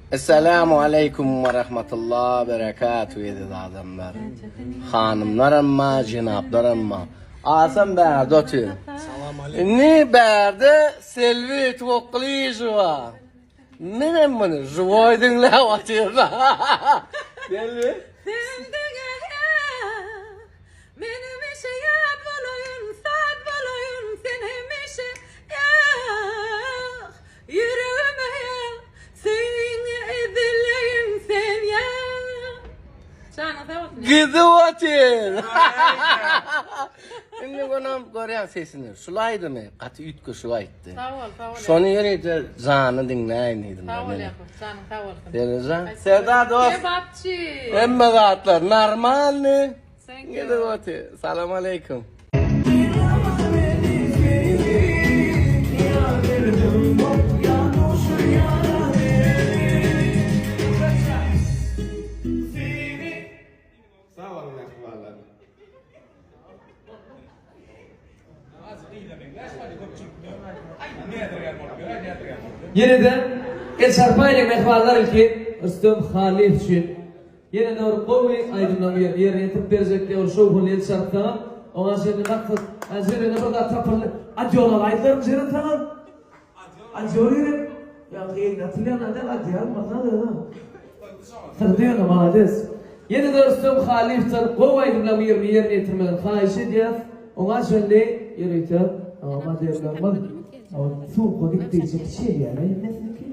Essalamu aleýkum we rahmatullah berekatuh eziz adamlar. Hanymlar amma, jenaplar amma. Asam bärde otyr. Salam aleýkum. Indi bärde Selbi Tuwaklyjewa. Menem muny živoý diňläp otyryn. Selbi. Sen diňe Men hemişe ýat bolaýyn, saz bolaýyn, sen hemişe ýak. Ýüregime ýak, söýgiňe ezileýin, sen ýak. Janyň sag bolsun. Gidip otyr. Indi onam görýän sesini. Şul aýdymy gaty üýtgeşik aýtdy. Sag bol, sag bol. Şony ýörite jany diňläýin diýdim. Sag bol Ýakup, janyň sag bolsun. Selbi Serdar dost. Kebapçy. Hemme zatlar normalny. Thank you. Gidip otyr. Salam aleýkum. Sag boluň mähribanlar. Ýene-de el çarpaýlyň mähribanlar ilki Rüstem Hallyýew üçin. Ýene-de bir gowy aýdymlaryň birini ýerine ýetirip berjek diýip bir şowhunly el çarpsaňyz, oňa çenli maksat Jerene bir zat tapyldy. Adýol alaýdylarmy Jeren saňa? Adýol gerek. Ýa eline atylýan zat däl adýal maňa. Syrdy ýöne malades. Ýene-de Rüstem Halyýewden gowy aýdymlaryň birini ýerine ýetirmegini haýyş edýäs. Oňa çenli ýörite modellerimiz sumka gitdigiçe kiçelýär hemmesiniňki.